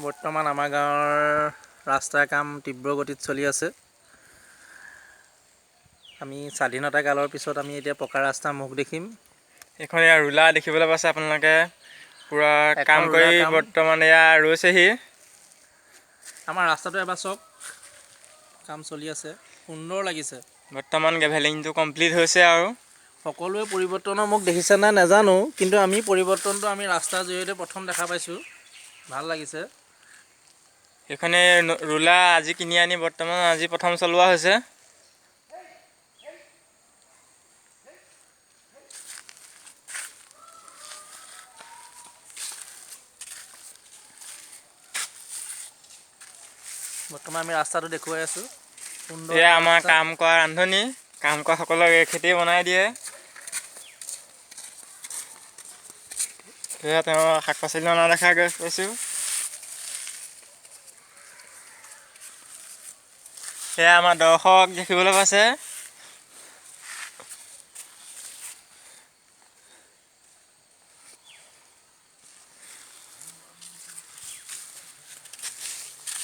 বৰ্তমান আমাৰ গাঁৱৰ ৰাস্তাৰ কাম তীব্ৰ গতিত চলি আছে। আমি স্বাধীনতা কালৰ পিছত আমি এতিয়া পকা ৰাস্তাৰ মুখ দেখিম। এইখন এয়া ৰুলা দেখিবলৈ পাইছে আপোনালোকে, পূৰা এখন কাম ৰুলা কৰি কাম। বৰ্তমান এয়া ৰৈছেহি। আমাৰ ৰাস্তাটো এবাৰ চাওক, কাম চলি আছে, সুন্দৰ লাগিছে। বৰ্তমান গ্ৰেভেলিংটো কমপ্লিট হৈছে আৰু সকলোৱে পৰিৱৰ্তনৰ মুখ দেখিছে নাই নাজানো, কিন্তু আমি পৰিৱৰ্তনটো আমি ৰাস্তাৰ জৰিয়তে প্ৰথম দেখা পাইছোঁ, ভাল লাগিছে। সেইখনে ৰুলা আজি কিনি আনি বৰ্তমান আজি প্ৰথম চলোৱা হৈছে। বৰ্তমান আমি ৰাস্তাটো দেখুৱাই আছোঁ, সুন্দৰ এয়া আমাৰ ৰাস্তা। কাম কৰা ৰান্ধনী, কাম কৰা সকলক এই খেতি বনাই দিয়ে। এয়া তেওঁ শাক পাচলি অনা দেখা পাইছোঁ। এয়া আমাৰ দৰ্শক দেখিবলৈ পাইছে।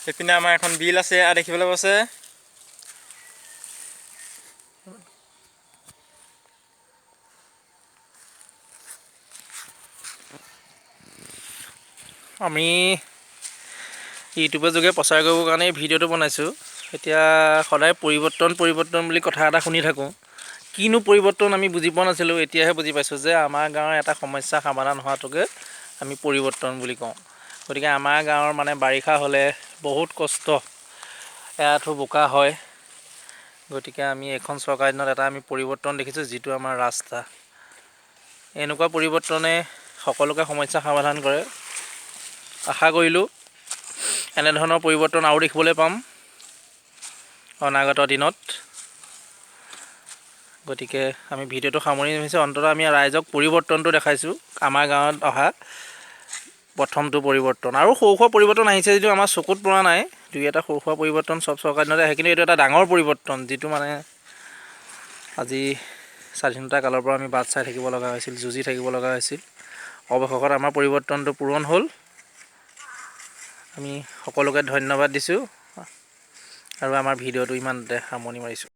সেইপিনে আমাৰ এখন বিল আছে, এয়া দেখিবলৈ পাইছে। আমি ইউটিউবৰ যোগে প্ৰচাৰ কৰিবৰ কাৰণে এই ভিডিঅ'টো বনাইছোঁ। এতিয়া সদায় পৰিৱৰ্তন পৰিৱৰ্তন বুলি কথা এটা শুনি থাকোঁ, কিনো পৰিৱৰ্তন আমি বুজি পোৱা নাছিলোঁ, এতিয়াহে বুজি পাইছোঁ যে আমাৰ গাঁৱৰ এটা সমস্যা সমাধান হোৱাটোকে আমি পৰিৱৰ্তন বুলি কওঁ। গতিকে আমাৰ গাঁৱৰ বাৰিষা হ'লে বহুত কষ্ট, এআঁঠু বোকা হয়। গতিকে আমি এইখন চৰকাৰৰ দিনত এটা আমি পৰিৱৰ্তন দেখিছোঁ, যিটো আমাৰ ৰাস্তা। এনেকুৱা পৰিৱৰ্তনে সকলোকে সমস্যা সমাধান কৰে। আশা কৰিলোঁ এনেধৰণৰ পৰিৱৰ্তন আৰু দেখিবলৈ পাম অনাগত দিনত। গতিকে আমি ভিডিঅ'টো সামৰণি মাৰিছোঁ। অন্ততঃ আমি ৰাইজক পৰিৱৰ্তনটো দেখাইছোঁ, আমাৰ গাঁৱত অহা প্ৰথমটো পৰিৱৰ্তন। আৰু সৰু সুৰা পৰিৱৰ্তন আহিছে যদিও আমাৰ চকুত পৰা নাই, দুই এটা সৰু সুৰা পৰিৱৰ্তন চব চৰকাৰৰ দিনতে আহে, কিন্তু এইটো এটা ডাঙৰ পৰিৱৰ্তন, যিটো আজি স্বাধীনতা কালৰ পৰা আমি বাট চাই থাকিব লগা হৈছিল, যুঁজি থাকিব লগা হৈছিল। অৱশেষত আমাৰ পৰিৱৰ্তনটো পূৰণ হ'ল। আমি সকলোকে ধন্যবাদ দিছোঁ আৰু আমাৰ ভিডিঅ'টো ইমানতে সামৰণি মাৰিছোঁ।